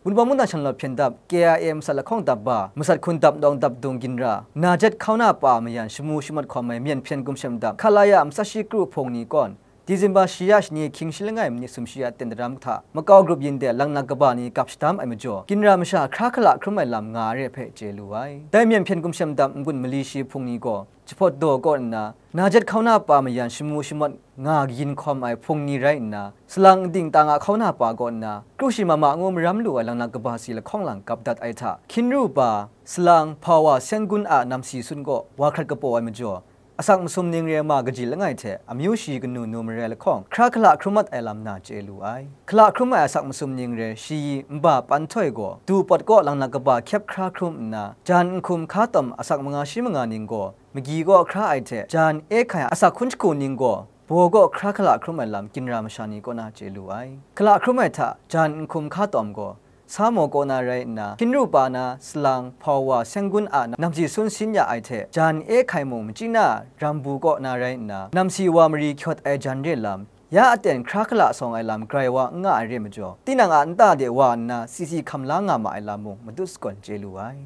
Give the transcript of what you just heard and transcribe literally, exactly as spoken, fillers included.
Wunpawng mungdan shanlawt hpyen dap, K I A masat lahkawng dap ba, masat hkun dap nawng dap dung ginra, Najet hkauna pa mayan shamu shamawt hkawm ai myen hpyen gumshem dap, Khalaya masat shi kru hpung ni kawn, Disemba shi ya shani hkying shi langai manit sumshi ya ten daram hta, makau grup yin de langlak kaba ni gap shadam ai majaw, ginra masha hkra hkala hkrum ai lam nga ai re hpe chye lu ai. Dai myen hpyen gumshem dap n-gun mali shi hpung ni gaw, Jahpawt daw kaw nna, Najet hkauna pa mayan shamu shamawt nga kayin hkawm ai hpung ni rai nna, salang dingtang a hkauna pa kaw nna, kru shi mama ngu maram lu ai langlak kaba si lahkawng lang gap dat ai hta, hkyinru pa, salang, hpawa, senggun a namsi sun kaw wa hkrat kapaw ai majaw, asak masum ning re ma kaji langai hte amyu shi kanu nu mare lahkawng, hkra hkala hkrum mat ai lam na chye lu ai. Hkala hkrum ai asak masum ning re shi yi nba pan htoi gaw, du pawt kaw langlak kaba hkyep hkra hkrum nna, jan nhkum hka tawm asak manga shi manga ning gaw, magi kaw hkra ai hte jan e hkai asak hkun shagu ning gaw, baw kaw hkra hkala hkrum ai lam ginra masha ni kaw na chye lu ai. Hkala hkrum ai hta jan nhkum hka tawm gaw, Samo kaw na rai nna, hkyinru pa na, salang, hpawa, senggun a namsi sun sin ya ai hte, jan e hkai mung machyi na rambu kaw na rai nna, namsi wa mari hkyawt ai jan re lam, ya aten hkra hkala sawng ai lam grai wa n nga ai re majaw, tinang a nta de wa nna sisi hkam la nga ma ai lam mung matut sagawn chye lu ai.